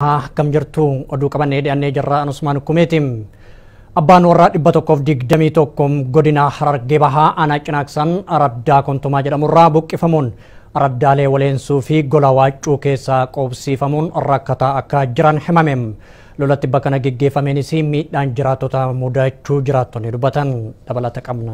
Akkam jirtu oduu qabannee dhiyaannee jirra Anusmaan Kumeetiin. Abbaan warraa 121 godina Harargee Bahaa aanaa Cinaaksan araddaa Kontomaa jedhamurraa buqqifamuun araddaalee Waleensuu fi Gola Waaccuu keessaa qobsiifamuun rakkataa akka jiran himame. Lolatti bakka kana geggeeffameenis miidhaan jiraattota mudachuu jiraattonni dubbatan dabalata qabna.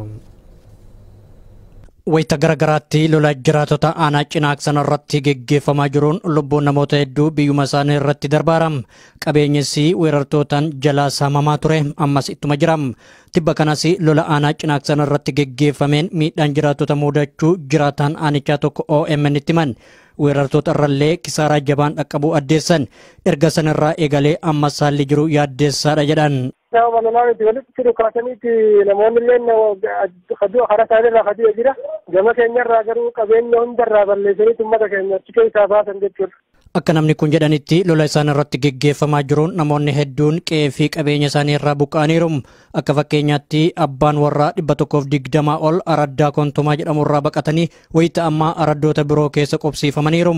Wayita garagaraatti lola jiraatota aanaa Cinaaksan irratti geggeeffamaa jiruun lubbuun namoota hedduu biyyuma isaanii irratti darbaaram. Qabeenyis weerartootaan jalaa saamamaa ture ammas ittuma jiram. Tibba kanas lola aanaa Cinaaksan irratti geggeeffameen miidhaan jiraatota mudachuu jiraataan aanichaa tokko OMN itti himan. Weerartoota irrallee kisaaraa jabaan dhaqqabuu addeessan. Erga sanarraa eegalee ammas haalli jiru yaaddeessaadha jedhan. Sababa lolaa miti walitti dhukaasaniiti namoonni illee kaduu karaa isaaniirraa kaduu jira. Gama keenyarraa garuu qabeenya hundarraa balleessaniitu uummata keenya achi keessaa baasan jechuudha. Akka namni kun jedhanitti lola isaan irratti geggeeffamaa jiruun namoonni hedduun qe'ee fi qabeenya isaanii irraa buqqa'aniiru. Akka fakkeenyaatti abbaan warraa 120 ol araddaa Kontomaa jedhamu irraa baqatanii wayita ammaa araddoota biroo keessa qubsiifamaniiru.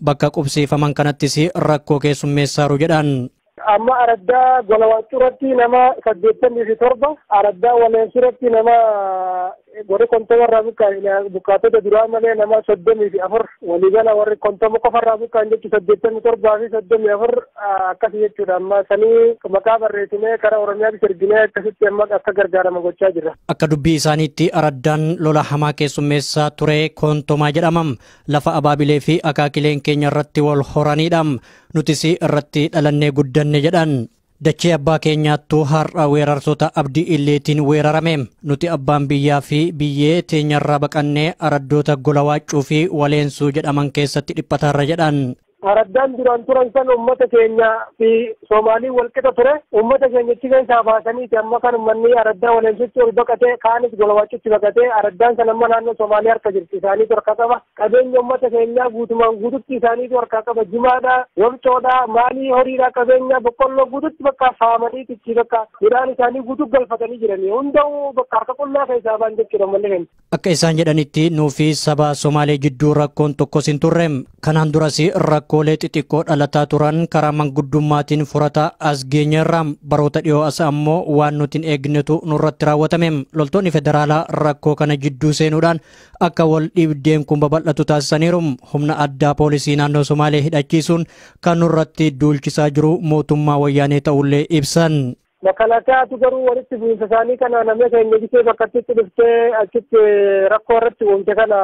Bakka qubsiifaman kanattis rakkoo keessummeessaaru jedhan. Amma araddaa Gola Waaccuu irratti nama 87, araddaa Waleensuu irratti nama warri Kontoma irraa buqqaatota duraa malee nama 34, waliigala warri Kontoma qofa irraa buqqa'an jechuun 87 fi 34 akkasii jechuudha. Amma sanii maqaa barreessinee karaa Oromiyaatti erginee akkasitti amma akka gargaarama gochaa jirra. Akka dubbii isaaniitti araddaan lola hamaa keessummeessaa ture Kontomaa jedhamam. Lafa abaabilee fi akaakileen keenya irratti wal horanidha. Nutis irratti dhalannee guddanne jedhan. Dachee abbaa keenyaattuu har'a weerartoota Abdii Illeetiin weerarame. Nuti abbaan biyyaa fi biyyee teenyarraa baqannee araddoota Gola Waaccuu fi Waleensuu jedhaman keessatti dhiphataarra jedhan. Araddaan duraan turan san uummata keenya fi Soomaalii wal qixa ture. Uummata keenya achi keessaa baasaniiti amma kan uummanni araddaa Waleensutti ol baqatee kaanis Gola Waaccuutti baqatee araddaan san amma naannoo Soomaalii harka jirti. Isaaniitu harka qaba. Qabeenya uummata keenyaa guutumaan guututti isaaniitu harka qaba. Jimaadha, wamcoodha, maalii horiidha, qabeenya boqqolloo guututti bakka faamanii itti bakka midhaan isaanii guutuu galfatanii jiranii. Hunda'uu bakka harka qullaa keessaa ba'an jechuudha uummanni keenya. Akka isaan jedhanitti nuufi saba Somaalee jidduu rakkoon tokkos hin turre. Kanaan duras rakkoolee xixiqqoo dhalataa turan karaa manguddummaatiin furata as geenyerra. Baroota dhiyoo as ammoo waan nuti hin eegnetu nurratti raawwatame. Loltoonni federaalaa rakkoo kana jidduu seenuudhaan akka wal dhibdeen kun babal'atu taasisaniiru. Humna addaa poolisii naannoo Somaalee hidhachiisuun kan nurratti duulchisaa jiru mootummaa wayyaanee ta'ullee ibsan. Makalakaatu garuu walitti bu'iinsa isaanii kana namni keenya gisee bakkatti dhuftee achitti rakkoo irratti uumte kana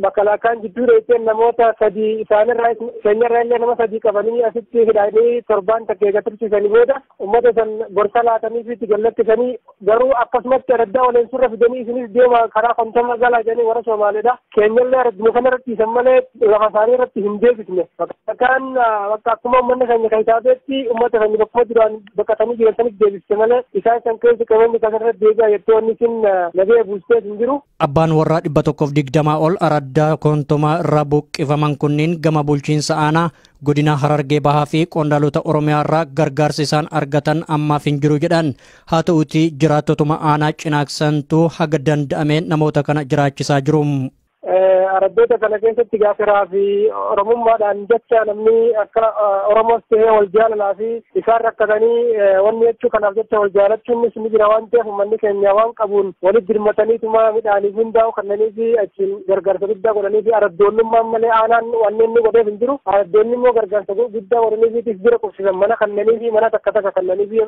makalakaan jidduu dheessee namoota sadii isaanirraa keenyarraa illee nama sadii qabanii asitti hidhanii torbaan takka eega tursiisanii booda uummata san gorsa laatanii fi itti gallakkisanii garuu akkasumatti araddaa Waleensurra fidanii isinis deema karaa Kontoma galaa jedhanii warra Somaaleedha. Keenyallee aradduma kana irratti isan malee lafa isaanii irratti hin deebisne. Makalakaan bakka akkuma uummanni keenya kan isaateetti uummata keenya bakkuma duraan baqatanii jiran sanitti deebisne malee isaan san keessa qabeenya kan irratti deebi'a jettee wanni isin nagaya buustee hin jiru. Abbaan warraa 120 ol araddaa Kontomaa irraa buqqifaman kunniin gama bulchiinsa aanaa godina Harargee Bahaa fi qondaalota Oromiyaa irraa gargaarsi isaan argatan ammaaf hin jiru jedhan. Haa ta'uutii jiraattotuma aanaa Cinaaksantuu haga danda'ameen namoota kana jiraachisaa jiru. Araddoota kana keessatti gaafiraa fi Oromummaadhaan jecha namni akka Oromoos ta'ee wal jaalalaa fi isaan rakkatanii wanni jechuu kanaaf jecha wal jaalachuunis ni jira waan ta'eef uummanni keenya waan qabuun walitti dirmataniituma midhaaniif hundaa'u kannanii fi achiin gargaarsa guddaa godhanii fi araddoonnummaan malee aanaan wanni inni godheef hin jiru. Araddoonni immoo gargaarsa guddaa godhanii fi bira qubsisan mana kannanii fi mana takka takka kannanii fi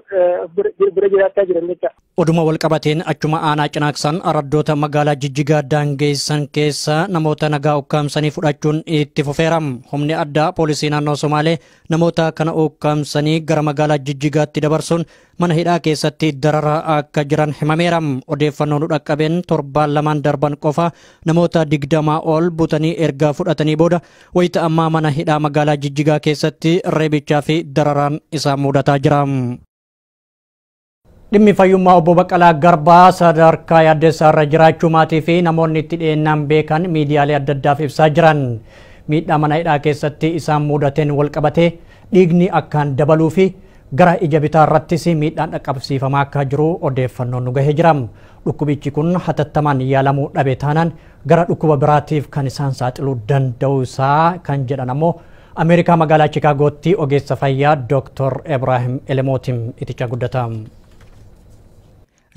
bira jiraachaa jiran jecha. Oduma wal qabateen achuma aanaa Cinaaksan araddoota magaalaa Jijjigaa daangeessan keessa namoota nagaa ukkaamsanii fudhachuun itti fufeera. Humni addaa poolisii naannoo Somaalee namoota kana ukkaamsanii gara magaalaa Jijjigaatti dabarsuun mana hidhaa keessatti dararaa akka jiran himameera. Odeeffannoo nu dhaqqabeen torbaan lamaan darban qofa namoota 20 ol butanii ergaa fudhatanii booda wayita ammaa mana hidhaa magaalaa Jijjigaa keessatti reebichaa fi dararaan isaan mudataa jira. Dhimmi fayyummaa obbo Baqqalaa Garbaa sadarkaa yaaddeessaa irra jiraachuu maatii fi namoonni itti dhiyeennaan beekan miidiyaalee adda addaaf ibsaa jiran. Miidhaa mana hidhaa keessatti isaan mudateen wal qabatee dhiigni akkaan dabaluu fi gara ija bitaa irrattis miidhaan dhaqqabsiifamaa akka jiru odeeffannoon nu gahee jira. Dhukkubichi kun hatattamaan yaalamuu dhabe taanaan gara dhukkuba biraatiif kan isaan saaxiluu danda'u isaa kan jedhan ammoo Ameerikaa magaalaa Chikaagootti ogeessa fayyaa Dr. Ibrahim Elemootiin iticha guddata.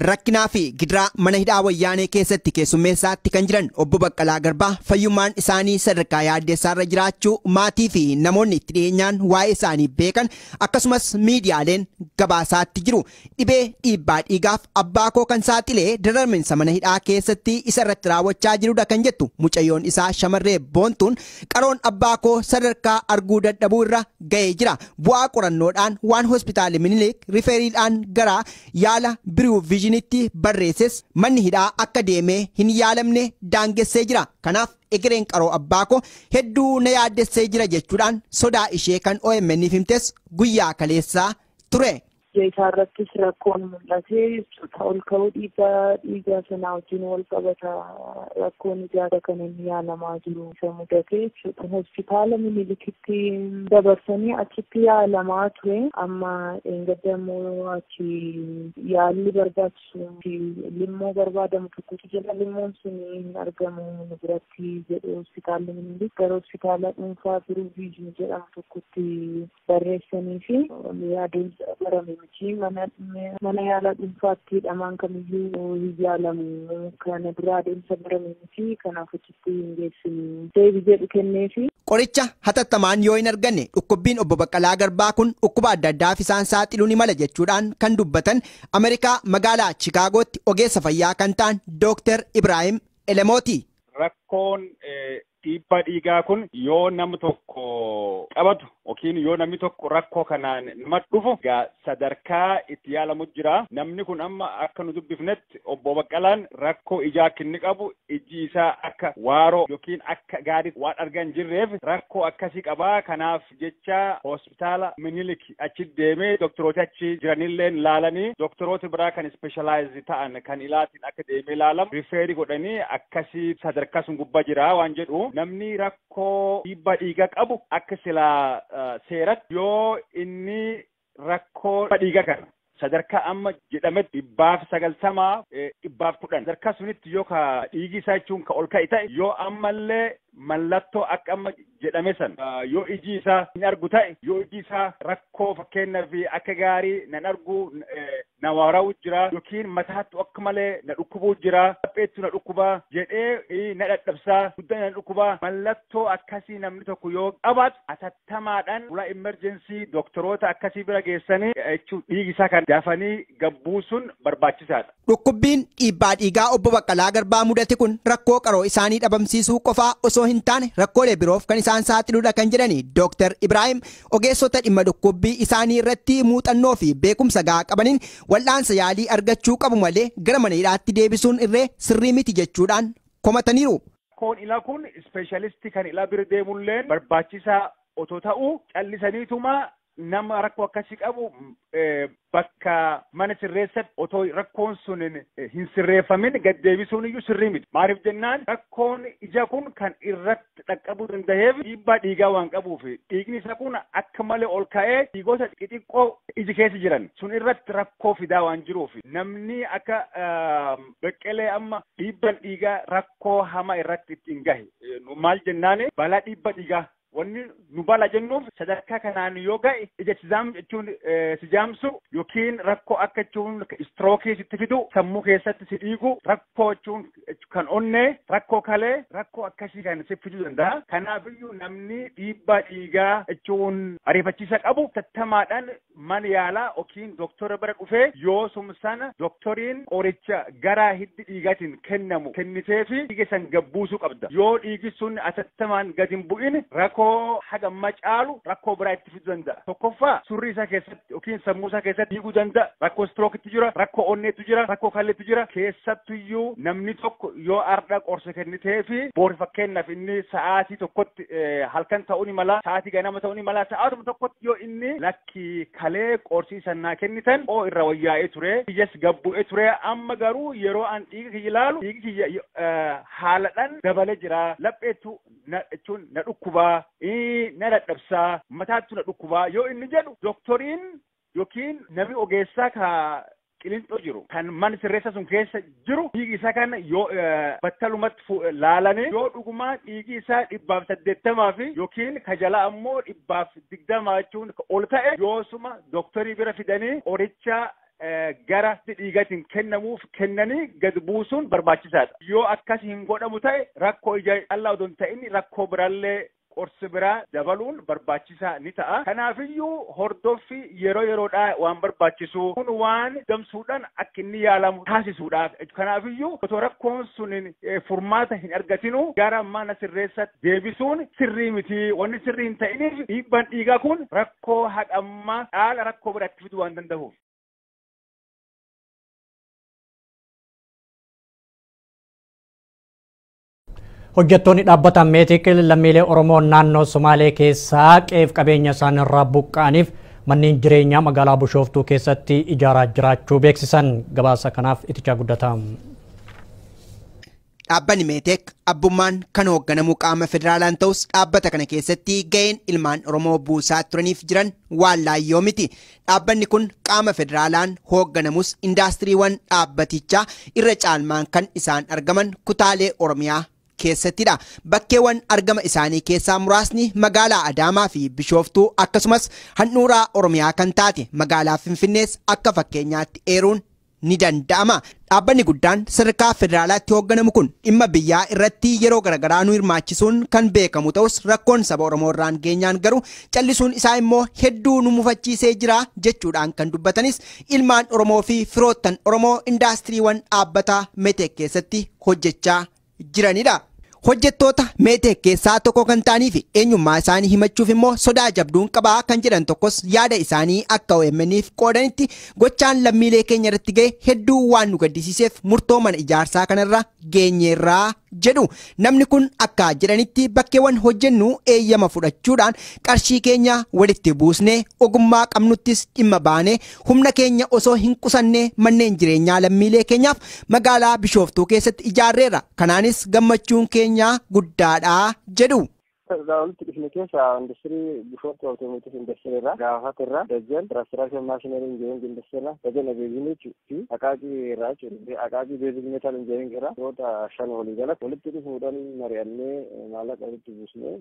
Rakkinaa fi gidiraa mana hidhaa wayyaanee keessatti keessummeessaatti kan jiran obbo Baqqalaa Garbaa fayyummaan isaanii sadarkaa yaaddeessaarra jiraachuu maatii fi namoonni itti dhiyeenyaan waa'ee isaanii beekan akkasumas miidiyaaleen gabaasaatti jiru. Dhibee dhiibbaa dhiigaaf abbaa koo kan saaxilee dararminsa mana hidhaa keessatti isa irratti raawwachaa jirudha kan jettu mucayyoon isaa shamarree Boontuun qaroon abbaa koo sadarkaa arguu dadhabuu irra ga'ee jira. Bu'aa qorannoodhaan waan hospitaala Minilik rifeeriidhaan gara yaala Biruu Viizhinitti barreesses manni hidhaa akka deemee hin yaalamne daangessee jira. Kanaaf egereen qaroo abbaa koo hedduu na yaaddessee jira jechuudhaan sodaa ishee kan OMN himtes guyyaa kaleessaa ture. Isaa irrattis rakkoon mul'ate ol ka'uu dhiibbaa dhiigaa sanaa wajjin wal qabata rakkoon ijaara kan inni yaalamaa jiru isa mudate jechuudha. Hospitaala Minilikitti dabarsanii achitti yaalamaa ture. Amma dheengadda immoo achi yaalli barbaachisu limmoo barbaadamu tokkotu jira. Limmoon sun hin argamu nu biratti jedhu hospitaalli Minilik gara hospitaala dhuunfaa Biruu Viizhin jedhamu tokkotti barreessanii fi adeemsa barame mana yaalaa dhuunfaatti hidhamaan kamiyyuu hin yaalamu. Kana dura adeemsa barame miti, kanaaf achitti hin geessinu deebii jedhu kenneefi. Qoricha hatattamaan yoo hin arganne dhukkubbiin obbo Baqqalaa Garbaa kun dhukkuba adda addaaf isaan saaxiluu ni mala jechuudhaan kan dubbatan Ameerikaa magaalaa Chikaagootti ogeessa fayyaa kan ta'an Dr. Ibrahim Elemooti. Rakkoon dhiibbaa dhiigaa kun yoo namni tokko qabatu yookiin yoo namni tokko rakkoo kanaan nama dhufu sadarkaa itti yaalamu jira. Namni kun amma akka nu dubbifnetti obbo Baqqalaan rakkoo ijaa akka inni qabu ijji isaa akka waaroo yookiin akka gaarii waan argaa hin jirreef rakkoo akkasii qabaa. Kanaaf jecha hospitaala Minilik achi deemee doktoroota achi jiranillee laalanii doktoroota biraa kan ispeeshalaayiz ta'an kan ilaatiin akka deemee laalamu rifeerii godhanii akkasii sadarkaa sun gubbaa jira waan jedhu. Namni rakkoo dhiibbaa dhiigaa qabu akka silaa seeratti yoo inni rakkoo dhiigaa kana sadarkaa amma jedhametti 190 110 sadarkaa sunitti yoo ka dhiigi isaa jechuun ka ol ka'e ta'e yoo ammallee mallattoo akka amma jedhame san yoo iji isaa hin argu ta'e yoo iji isaa rakkoo fakkeenyaaf akka gaarii nan argu na waara'u jira yookiin mataattu akka malee na dhukkubuu jira lapheettu na dhukkubaa jedhee na dadhabsaa guddaa na dhukkubaa mallattoo akkasii namni tokko yoo qabaatu atattamaadhaan ulaa emerjensii doktoroota akkasii bira geessanii jechuun dhiigi isaa kan dafanii gabbuusuun barbaachisaadha. Dhukkubbiin dhiibbaa dhiigaa obbo Baqqalaa Garbaa mudate kun rakkoo qaroo isaanii dhabamsiisuu qofaa osoo hin taane rakkoolee biroof kan isaan saaxiluudha kan jedhani Dr. Ibrahim ogeessota dhimma dhukkubbii isaanii irratti muuxannoo fi beekumsa gahaa qabaniin wal'aansa yaalii argachuu qabu malee gara mana hidhaatti deebisuun irree sirrii miti jechuudhaan komataniiru. Rakkoon ilaa kun ispeeshalistii kan ilaa bira deemulleen barbaachisaa otoo ta'uu callisaniituma nama rakkoo akkasii qabu bakka mana sirreessatti otoo rakkoon sun hin sirreeffamin gad deebisuun iyyuu sirrii miti. Maaliif jennaan rakkoon ija kun kan irratti dhaqqabuu danda'eef dhiibbaa dhiigaa waan qabuuf dhiigni isaa kun akka malee ol ka'ee dhiigota xixiqqoo iji keessa jiran sun irratti rakkoo fidaa waan jiruuf namni akka Baqqalee amma dhiibbaan dhiigaa rakkoo hamaa irratti ittiin gahe. Maal jennaan balaa dhiibbaa dhiigaa wanni nu bala jennuuf sadarkaa kanaan yoo ga'e ija sijaam jechuun sijaamsu yookiin rakkoo akka jechuun istirookii sitti fidu sammuu keessatti si dhiigu rakkoo jechuun kan onnee rakkoo kalee rakkoo akkasii kan si fiduu danda'a. Kanaafiyyuu namni dhiibbaa dhiigaa jechuun ariifachiisa qabu tattamaadhaan mana yaalaa yookiin doktora bira dhufee yoo sumsana doktoriin qoricha gara hiddi dhiigaatiin kennamu kennitee fi dhiiga san gabbuusuu qabda. Yoo dhiigi sun atattamaan gad hin bu'in rakkoo haga macaalu rakkoo biraa itti fiduu danda'a. Tokkoffaa surrii isaa keessatti yookiin sammuu isaa keessatti dhiiguu danda'a. Rakkoo istirookitti jira, rakkoo onneetu jira, rakkoo kalleetu jira. Keessattuyyuu namni tokko yoo arda qorsa kennitee fi boori fakkeenyaaf inni sa'aatii tokkotti halkan ta'uu ni mala, sa'aatii ganama ta'uu ni mala, sa'aatuma tokkotti yoo inni lakki kalee qorsii sannaa kennitan oo irra wayyaa'ee ture, kiyyas gabbu'ee ture, amma garuu yeroo an dhiiga kiyya ilaalu dhiigi kiyya haaladhaan dabalee jira. Lapheettu jechuun na dhukkubaa, na dadhabsaa, mataattu na dhukkubaa yoo inni jedhu doktoriin yookiin namni ogeessaa ka Qilinxoo jiru kan mana sirreessa sun keessa jiru dhiigi isaa kana yoo battalumatti laalanii yoo dhugumaa dhiigi isaa 180 fi yookiin ka jalaa ammoo 120 jechuun ol ta'e yoosuma dooktarii bira fidanii qoricha gara dhiigaatiin kennamuuf kennanii gad buusuun barbaachisaadha. Yoo akkas hin godhamu ta'e rakkoo ija callaa odoo hin ta'in rakkoo biraallee qorsi biraa dabaluun barbaachisaa ni ta'a. Kanaafiyyuu hordoffii yeroo yeroodhaa waan barbaachisu kun waan damsuudhaan akka inni yaalamu taasisuudhaaf. Kanaafiyyuu otoo rakkoon sun furmaata hin argatinu gara mana sirreessatti deebisuun sirrii miti. Wanni sirrii hin ta'iniif dhiibbaan dhiigaa kun rakkoo haqammaa dhaala rakkoo biraatti fiduu waan danda'uuf. Hojjettoonni dhaabbata Meetik lammiilee Oromoo naannoo Somaalee keessaa qe'eef qabeenya isaan irraa buqqa'aniif manneen jireenyaa magaalaa Bishooftuu keessatti ijaaraa jiraachuu beeksisan. Gabaasa kanaaf Itichaa Guddataa. Dhaabbanni Meetek abbummaan kan hoogganamu qaama federaalaan ta'us dhaabbata kana keessatti ga'een ilmaan Oromoo buusaa turaniif jiran waan laayyoo miti. Dhaabbanni kun qaama federaalaan hoogganamus indaastiriiwwan dhaabbatichaa irra caalmaan kan isaan argaman kutaalee Oromiyaa keessattidha. Bakkeewwan argama isaanii keessaa muraasni magaalaa Adaamaa fi Bishooftuu akkasumas handhuuraa Oromiyaa kan taate magaalaa Finfinnees akka fakkeenyaatti eeruun ni danda'ama. Dhaabbanni guddaan sadarkaa federaalaatti hoogganamu kun dhimma biyyaa irratti yeroo garaagaraa nu hirmaachisuun kan beekamu ta'us rakkoon saba Oromoo irraan geenyaan garuu callisuun isaa immoo hedduu nu mufachiisee jira jechuudhaan kan dubbatanis ilmaan Oromoo fi firoottan Oromoo indaastiriiwwan dhaabbata Meetek keessatti hojjechaa jiranidha. Hojjettoota Meetek keessaa tokko kan ta'anii fi eenyummaa isaanii himachuuf immoo sodaa jabduun qabaa kan jedhan tokkos yaada isaanii akka OMN'if qoodanitti gochaan lammiilee keenya irratti ga'e hedduu waan nu gaddisiiseef murtoo mana ijaarsaa kanarra geenyeerraa jedhu. Namni kun akka jedhanitti bakkeewwan hojjennu eeyyama fudhachuudhaan qarshii keenya walitti buusnee ogummaa qabnuttis dhimma baanee humna keenya osoo hin qusanne manneen jireenyaa lammiilee keenyaaf magaalaa Bishooftuu keessatti ijaarreerra. Kanaanis gammachuun keenya guddaadha jedhu. Walitti dhufne keessa industirii Bishooftuu Awutoomootiif industirii irraa Gaafat irraa Dajjal Tiraanspiraashin Maashinerii Injineering industirii irraa Dajjal Abeezinii fi Aqaaqii irraa jechuudha. Aqaaqii Beezik Meetaal Injineering irraa namoota 5 walii galatti walitti dhufuudhaan mari'annee maallaqa walitti buusnee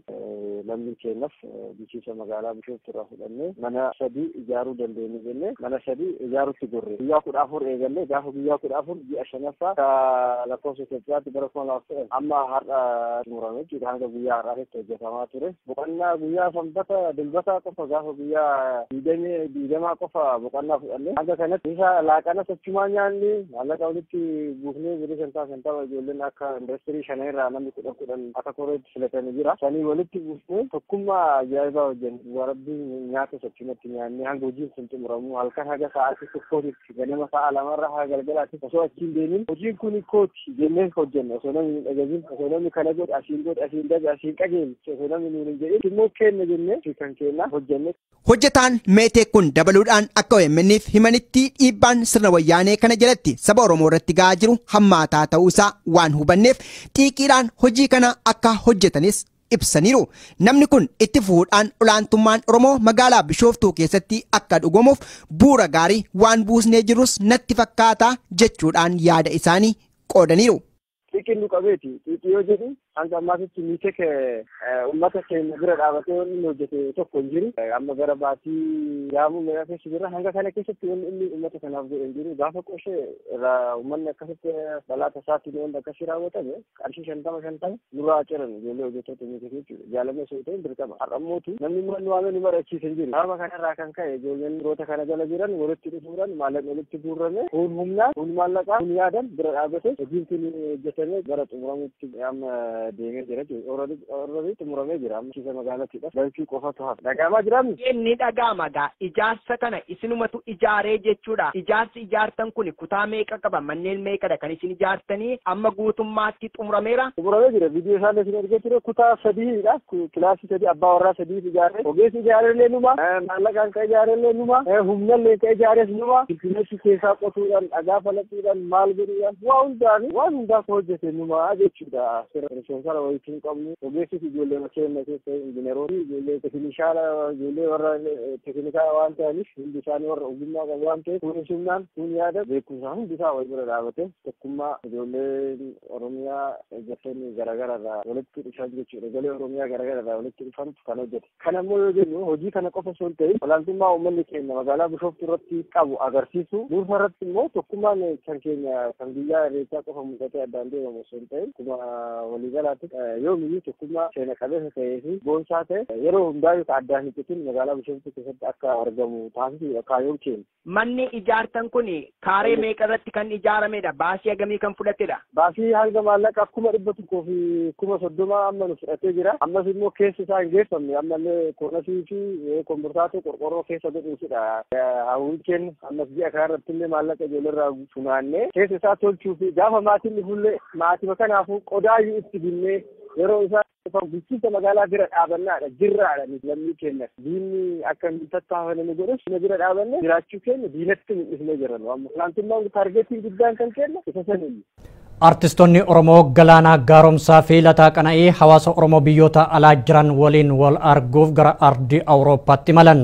lammii keenyaaf bulchiinsa magaalaa Bishooftuu irraa fudhannee mana 3 ijaaruu dandeenye jennee mana 3 ijaaruutti gorre. Guyyaa 14 eegallee gaafa guyyaa 14 ji'a 5ffaa lakkoofsa Itoophiyaatti bara 2010 amma har'a xumurame jechuudha. Hanga guyyaa har'aatti hojjetama ture. Boqonnaa guyyaa sanbata dilbataa qofa gaafa guyyaa 20 qofa boqonnaa fudhanne hanga kanatti isa laaqana sochumaa nyaanni maallaqa walitti buufnee birii 50 ijoolleen akka industirii 5 irraa namni 10 akka koreetti filatanii jira. Sanii walitti buufnee tokkummaa ajaa'ibaa hojjenne. Warabbii nyaata sochumatti nyaanne hanga hojiin sun xumuramu halkan haga sa'aatii 1tti ganama sa'a 2 irraa haga galgalaatti osoo achiin deemin hojiin kun kooti jennee hojjenne osoo namni hin dhagabin osoo namni kana godhe asiin godhe asiin dabe asiin qajeelche osoo namni nuun hin jedhin immoo kenna jennee kan kenna hojjenne. Hojjetaan Meetek kun dabaluudhaan akka OMN'if himanitti dhiibbaan sirna wayyaanee kana jalatti saba Oromoo irratti ga'aa jiru hammaataa ta'uu isaa waan hubanneef xiiqiidhaan hojii kana akka hojjetanis ibsaniiru. Namni kun itti fuudhaan olaantummaan Oromoo magaalaa Bishooftuu keessatti akka dhugomuuf bu'uura gaarii waan buusnee jirus natti fakkaata jechuudhaan yaada isaanii qoodaniiru. Xiiqiin nu qabeeti. Xiiqii yoo jedhu hanga ammaatitti Meetek uummata keenya bira dhaabatee wanni inni hojjete tokko hin jiru. Amma gara baatii yaamuu meeqa keessa jirra. Hanga kana keessatti wanni inni uummata kanaaf godhe hin jiru. Gaafa qoshee irraa uummanni akkasitti balaa tasaatiin wanti akkasii raawwatame qarshii 50 nurraa ciran ijoollee hojjettoota Meetek jechuudha. Jaalamee osoo ta'in dirqama. Har'ammootu namni nu waamee nu mari'achiise hin jiru. Sababa kanarraa kan ka'e ijoolleen firoota kana jala jiran walitti dhufuudhaan maallaqni walitti guurrame kun humnaan kun maallaqaa kun yaadan bira dhaabate hojiin kun hojjetame gara xumuramutti amma deemee jira jechuudha. Already xumuramee jira. Amma kiisa magaalattidha. Galchuu qofatu hafa. Dhaga'amaa jiraamni? Inni dhaga'ama gaa. Ijaarsa kana isinumatu ijaaree jechuudha. Ijaarsi ijaartan kun kutaa meeqa qaba? Manneen meeqadha kan isin ijaartanii? Amma guutummaatti xumurameera? Xumuramee jira. Viidiyoo isaan isin argee ture kutaa 3dha. Kilaasii 3 abbaa warraa 3 ijaaree. Ogeessi ijaarellee numa. Maallaqaan kan ijaarellee numa. Humnallee kan ijaares numa. Bilbileessi keessaa qotuudhaan, dhagaa falaxuudhaan, maal godhuudhaan waa hundaan waan hundaa hojjete. Ijoollee keenyumaa jechuudha. Seera wayituu hin qabnu. Ogeessi ijoollee keenya keessa injineroonni ijoollee tekinishaala ijoollee warra teknikaa waan ta'aniif hundi isaanii warra ogummaa qabu waan ta'eef kun humnaan kun yaada beekumsaa hundi isaa wal bira dhaabate tokkummaa ijoolleen Oromiyaa hojjettoonni garaagaraa irraa walitti dhufan jechuudha. Ijoollee Oromiyaa garaagaraa irraa walitti dhufantu kan hojjete. Kana immoo yoo jennu hojii kana qofa osoo hin ta'in olaantummaa uummanni keenya magaalaa Bishooftuu irratti qabu agarsiisu. Dursa irratti immoo tokkummaan kan keenya kan biyyaa irreechaa qofa mul'atee addaan deemamu osoo hin ta'in akkuma waliigalaatti yoomiyyuu tokkummaa seena qabeessa ta'ee fi boonsaa ta'e yeroo hundaayyuu addaan hin citin magaalaa Bishooftuu keessatti akka argamu taasisuudha kaayyoon keenya. Manni ijaartan kun kaaree meeqa irratti kan ijaaramedha? Baasii hagamii kan fudhatedha? Baasii hanga maallaqa 130,000 amma nu fudhatee jira. Ammas immoo keessa isaa hin geeffamne ammallee koonasii fi komborsaatoo qorqorroo keessa godhuufidha. Hawwiin keenya ammas ji'a kana irratti illee maallaqa ijoolleerraa funaannee keessa isaa tolchuu fi gaafa maatiin dhufullee maatima kanaafuu qodaayyuu itti binnee yeroo isaa bulchiinsa magaalaa bira dhaabannaadha jirraadha lammii keenya diinni akka hin tattaafanne godhus na bira dhaabanne jiraachuu keenya diinatti mul'isnee jirra nu amma olaantummaan taargeetiin guddaan kan kenna isa saniin. Artistoonni Oromoo Galaanaa Gaaromsaa fi Lataa Qana'ii hawaasa Oromoo biyyoota alaa jiran waliin wal arguuf gara ardii Awurooppaatti imalan.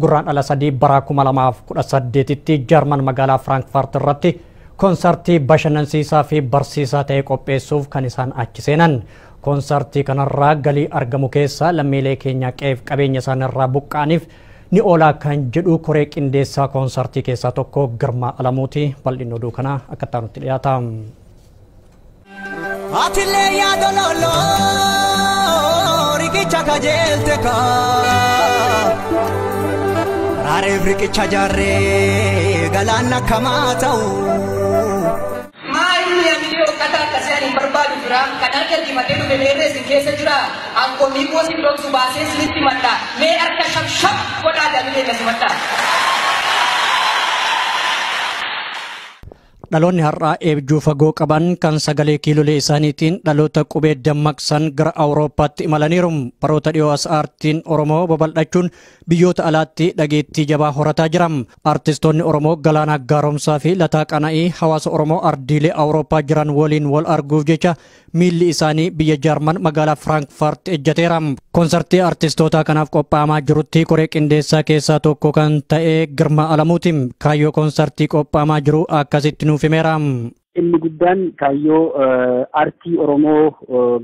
Gurraandhala 3 bara 2018tti Jarman magaalaa Firaankifaart irratti koonsartii bashannansiisaa fi barsiisaa ta'e qopheessuuf kan isaan achi seenan. Koonsartii kanarraa galii argamu keessaa lammiilee keenya qe'eef qabeenya isaanirraa buqqa'aniif ni oolaa kan jedhu koree qindeessaa koonsartii keessaa tokko Girmaa Alamuuti. Bal'inni oduu kanaa akka itti dhiyaata. Atilee yaada loloo riqicha kajeelte kaa raareef riqicha jaarree galaanna akkamaa ta'u. Maayilli amilee uffata akkasii ani hin barbaadu jira. Kan harka diimatee dhufe meerree isin keessa jira. Ankoomii koo isin dhoksu baasee isinitti madda. Mee harka shaf shaf godhaa amilee akkasumadha. Dhaloonni har'aa eebjuu fagoo qaban kan sagalee kiilolee isaaniitiin dhaloota qubee dammaqsan gara Awurooppaatti imalaniiru. Baroota dhiyoo as aartiin Oromoo babal'achuun biyyoota alaatti dhageettii jabaa horataa jira. Artistoonni Oromoo Galaanaa Gaaromsaa fi Lataa Qana'ii hawaasa Oromoo ardiilee Awurooppaa jiran waliin wal arguuf jecha miilli isaanii biyya Jaarman magaalaa Firaankifaart ejjateera. Koonsartii artistoota kanaaf qophaa'amaa jirutti koree qindeessaa keessaa tokko kan ta'e Girmaa Alamuuti. Kaayyoo koonsartii qophaa'amaa jiru akkasitti nuuf himeera. Inni guddaan kaayyoo aartii Oromoo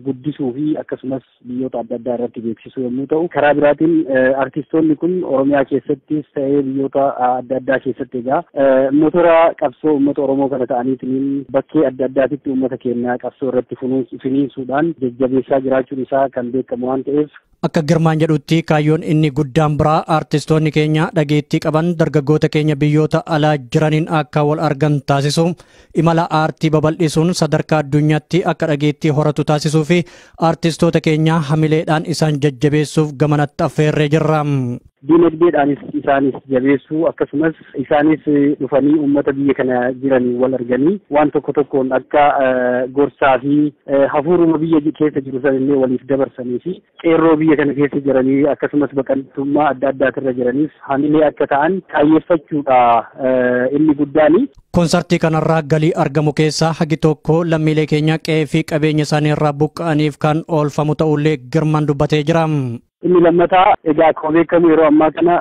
guddisuu fi akkasumas biyyoota adda addaa irratti beeksisuu yommuu ta'u, karaa biraatiin artistoonni kun Oromiyaa keessattis ta'ee biyyoota adda addaa keessatti egaa motora qabsoo uummata Oromoo kana ta'aniitiin bakkee adda addaatitti uummata keenya qabsoo irratti finiinsuudhaan jajjabeessaa jiraachuun isaa kan beekamu waan ta'eef. Akka Girmaan jedhutti kaayyoon inni guddaan biraa artistoonni keenya dhageettii qaban dargaggoota keenya biyyoota alaa jiraniin akka wal argan taasisu, imala aartii babal'isuun sadarkaa addunyaatti akka dhageettii horatu taasisuu fi artistoota keenya hamileedhaan isaan jajjabeessuuf gamanatti affeerree jirra. Diinagdeedhaanis isaanis jabeessuu akkasumas isaanis dhufanii uummata biyya kana jiranii wal arganii waan tokko tokkoon akka gorsaa fi hafuuruma biyya keessa jiru sanillee waliif dabarsanii fi qeerroo biyya kana keessa jiranii akkasumas baqattummaa adda addaatirra jiraniif hamilee akka ta'an kaayyeeffachuudha inni guddaani. Koonsartii kanarraa galii argamu keessaa hagi tokko lammiilee keenya qe'ee fi qabeenya isaanii irraa buqqa'aniif kan oolfamu ta'ullee Girmaan dubbatee jira. Inni lammataa egaa akkuma beekamu yeroo ammaa kana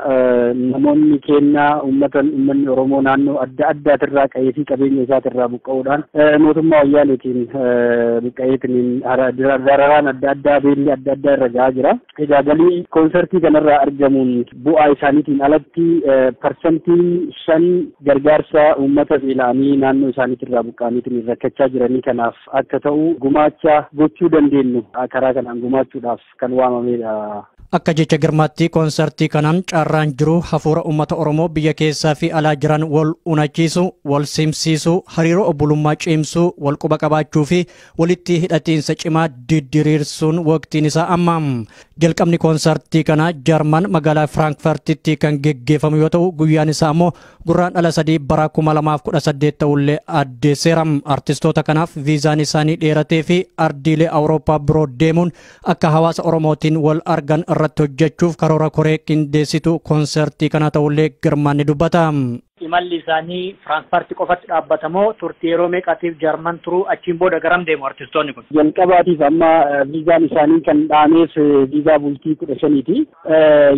namoonni keenya uummanni Oromoo naannoo adda addaatirraa qe'ee fi qabeenya isaatirraa buqqa'uudhaan mootummaa wayyaaneetiin buqqa'eetiin dararaan adda addaa beelli adda addaa irra gahaa jira. Egaa galii koonsartii kanarraa argamuun bu'aa isaaniitiin alatti 5% gargaarsa uummata beela'anii naannoo isaaniitirraa buqqa'aniitiin rakkachaa jiranii kanaaf akka ta'u gumaacha gochuu dandeenyu karaa kanaan gumaachuudhaaf kan waamamedha. Akka jecha Girmaatti koonsartii kanaan carraan jiru hafuura uummata Oromoo biyya keessaa fi alaa jiran wal unachiisu, wal simsiisu, hariiroo obbolummaa cimsuu, wal quba qabaachuu fi walitti hidhatiinsa cimaa didiriirsuun waqtiin isaa amma. Jalqabni koonsartii kanaa Jarman magaalaa Firaankifartitti kan geggeeffamu yoo ta'u guyyaan isaa immoo Gurraandhala 3 bara 2018 ta'ullee addeesseera. Artistoota kanaaf viizaan isaanii dheeratee fi ardiilee Awurooppaa biroo deemuun akka hawaasa Oromootiin wal argan irratti hojjechuuf karoora koree qindeessitu koonsartii kana ta'ullee Girmaan ni dubbata. Imalli isaanii Firaankfarti qofatti dhaabbatamoo turtii yeroo meeqaatiif Jarman turuu, achiin booda garam deemu artistoonni kun? Jalqabaatiif amma viizaan isaanii kan dhaameef viizaa bultii 15ti.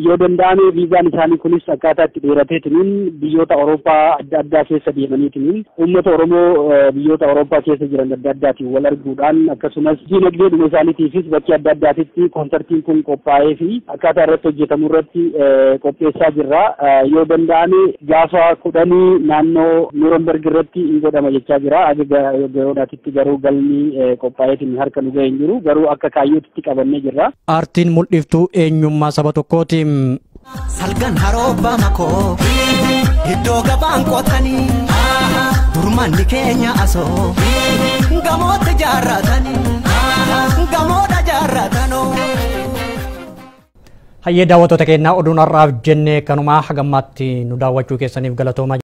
Yoo danda'ame viizaan isaanii kunis akkaataa itti dheerateetiniin biyyoota Awurooppaa adda addaa keessa deemaniitiniin uummata Oromoo biyyoota Awurooppaa keessa jiran adda addaatiin wal arguudhaan, akkasumas diinagdeedhuma isaaniitiifis bakkee adda addaatitti koonsartiin kun qophaa'ee fi akkaataa irratti hojjetamu irratti qopheessaa jirra. Yoo danda'ame gaafa 10 naannoo Nuurenberg irratti hin godhama jechaa jira. Aga yeroodaatitti garuu galmi qophaa'eetiin harka nu ga'e hin jiru. Garuu akka kaayyootitti qabannee jirra. Aartiin mul'iftuu eenyummaa saba tokkooti. Salgan haroo makoo iddoo gabaan qotanii, durmanni keenya asoo gamootti jaarratanii, gamoodha jaarratanoo. Hayyee, daawwattoota keenyaa, oduun har'aaf jennee kanumaa. Hagammaatti nu daawwachuu keessaniif galatooma.